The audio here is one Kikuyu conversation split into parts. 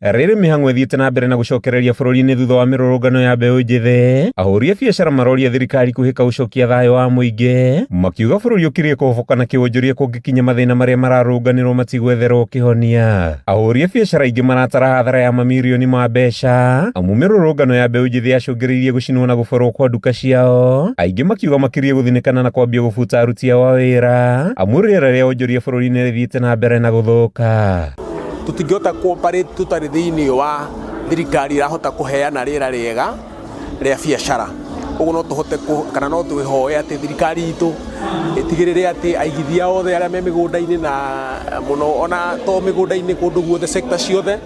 Rĩrĩ mĩhang'o ĩthiĩte na mbere na gũcokereria bũrũri-inĩ thutha wa mĩrũrũngano ya mbeũ njĩthĩ, ahũri a biacara maroria thirikari kwĩhĩka gũcokia thayũ wa mũingĩ, makiuga bũrũri ũkirie kũhoboka na kĩwonjoria kũngĩkinya mathĩna marĩa mararũnganĩrwo matigwetherwo kĩhonia. Ahũri a biacara aingĩ maratara hathara ya mamirioni ma mbeca amu mĩrũrũngano ya mbeũ njĩthĩ yacũngĩrĩirie gũcinwo na gũborwo kwa nduka ciao, aingĩ makiuga makirie gũthinĩkana na kwambia gũbuta aruti ao a wĩra amu rĩera rĩa wonjoria bũrũri-inĩ rĩthiĩte na mbere na gũthũka. Tũtingĩhota kũ-operate tũtarĩ thĩinĩ wa thirikari ĩrahota kũheana rĩera rĩega rĩa biacara. Ũguo no tũhote kana no twĩhoe atĩ thirikari itũ ĩtigĩrĩre atĩ aigithia othe arĩa me mĩgũnda-inĩ na mũno ona to mĩgũnda-inĩ kũndũ guothe sector ciothe,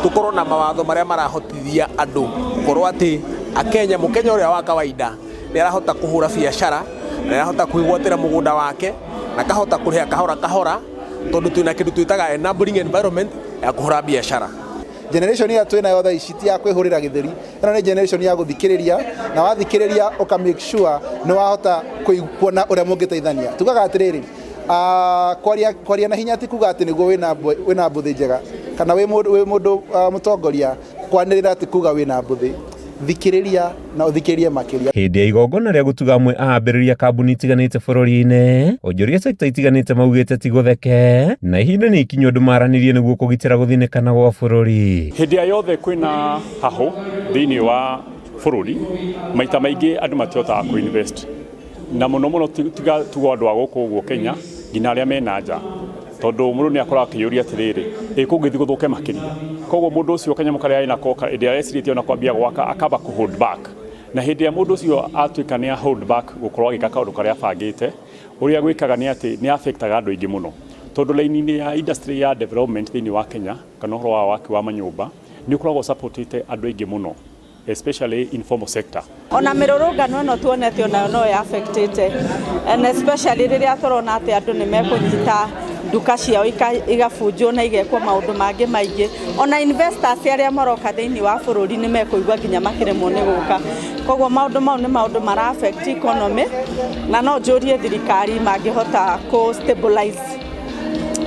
tũkorwo na mawatho marĩa marahotithia andũ gũkorwo atĩ akenya, mũkenya ũrĩa wa kawaida nĩ arahota kũhũra biacara, na nĩ arahota kwĩgwatĩra mũgũnda wake, na akahota kũrĩha kahora kahora, tondũ twĩna kĩndũ twĩtaga enabling environment ya kũhũra biacara. Generation ĩrĩa twĩ nayo thaa ici ti ya kwĩhũrĩra gĩthũri, ĩno nĩ generation ya gũthikĩrĩria, na wathikĩrĩria ũka make sure nĩ wahota kuona ũrĩa mũngĩteithania. Tugaga atĩrĩrĩ, kwaria, kwaria na hinya ti kuga atĩ nĩguo wĩna mbũthĩ njega, kana wĩ mũndũ mũtongoria, kwanĩrĩra ti kuga wĩna mbũthĩ. Thikĩrĩria na ũthikĩrĩrie makĩria. Hĩndĩ ya igongona rĩa gũtuga amwe a ambĩrĩria kambuni itiganĩte bũrũri-inĩ, onjoria sekta itiganĩte maugĩte ti gũtheke na ihinda nĩ ikinyu andũ maranĩrie nĩguo kũgitĩra gũthinĩkana gwa bũrũri. Hĩndĩ ĩrĩa yothe kwĩna hahũ thĩinĩ wa bũrũri, maita maingĩ andũ matihotaga kũ invest na mũno mũno tiga tuge andũ a gũkũ ũguo Kenya, nginya arĩa me na nja. Tondũ mũndũ nĩ akoragwo akĩyũria atĩrĩrĩ, ĩ kũngĩthiĩ gũthũke makĩria? Koguo mũndũ ũcio kanyamũ karĩa enako hĩndĩ ĩrĩa arecirĩtie ona kwambia gwaka akamba kũ hold back. Na hĩndĩ ĩrĩa mũndũ ũcio atuĩka nĩ a hold back gũkorwo agĩka kaũndũ karĩa abangĩte, ũrĩa gwĩkaga nĩ atĩ nĩ affect aga andũ aingĩ mũno. Tondũ raini-inĩ ya industry ya development thĩinĩ wa Kenya, kana ũhoro wa waki wa manyũmba, nĩ ũkoragwo ũ support ĩte andũ aingĩ mũno, especially informal sector. Ona mĩrũrũngano ĩno tuonete onayo no ya affectĩte, and especially rĩrĩa tũrona atĩ andũ nĩ mekũnyita nduka ciao igabunjwo na igekwo maũndũ mangĩ maingĩ. Ona investors arĩa maroka thĩinĩ wa bũrũri nĩ mekũigua nginya makĩremwo nĩ gũka. Koguo maũndũ mau nĩ maũndũ mara affect economy, na no njũrie thirikari mangĩhota kũ stabilize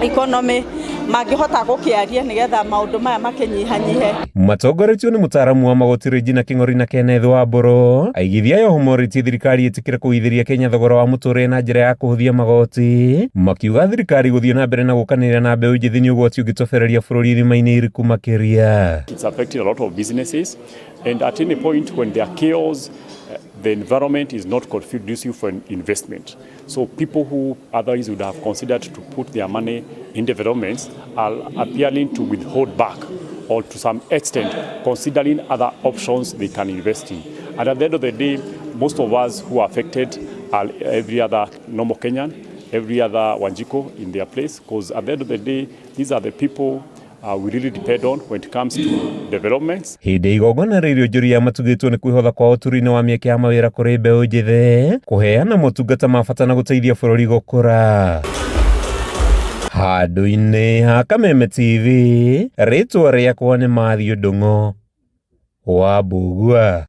economy, mangĩhota gũkĩaria nĩgetha maũndũ maya makĩnyihanyihe. Matongoretio nĩ mũtaaramu wa magoti Regina Kĩng'ori na Kenneth Wambũrũ, aigithia aya oho morĩtie thirikari ĩtĩkĩre kũgũithĩria Kenya thogora wa mũtũrĩre na njĩra ya kũhũthia magoti, makiuga thirikari gũthiĩ na mbere na gũkanĩrĩra na mbeũ njĩthĩ nĩ ũgwati ũngĩtobereria bũrũri irima-inĩ iriku makĩria. It's affecting a lot of businesses, and at any point when there are chaos, the environment is not conducive for investment. So people who otherwise would have considered to put their money in developments are appearing to withhold back or to some extent considering other options they can invest in. And at the end of the day, most of us who are affected are every other normal Kenyan, every other Wanjiku in their place, because at the end of the day, these are the people we really depend on when it comes to developments. Hĩndĩ ya igongona rĩrĩ onjoria matugĩtwo nĩ kwĩhotha kwao ũturi-inĩ wa mĩeke ya mawĩra kũrĩ mbeũ njĩthĩ, kũheana motungata ma bata na gũteithia bũrũri gũkũra. Handũ-inĩ ha Kameme TV, rĩtwa rĩakwa nĩ Matthew Ndung'u wa Mbugua.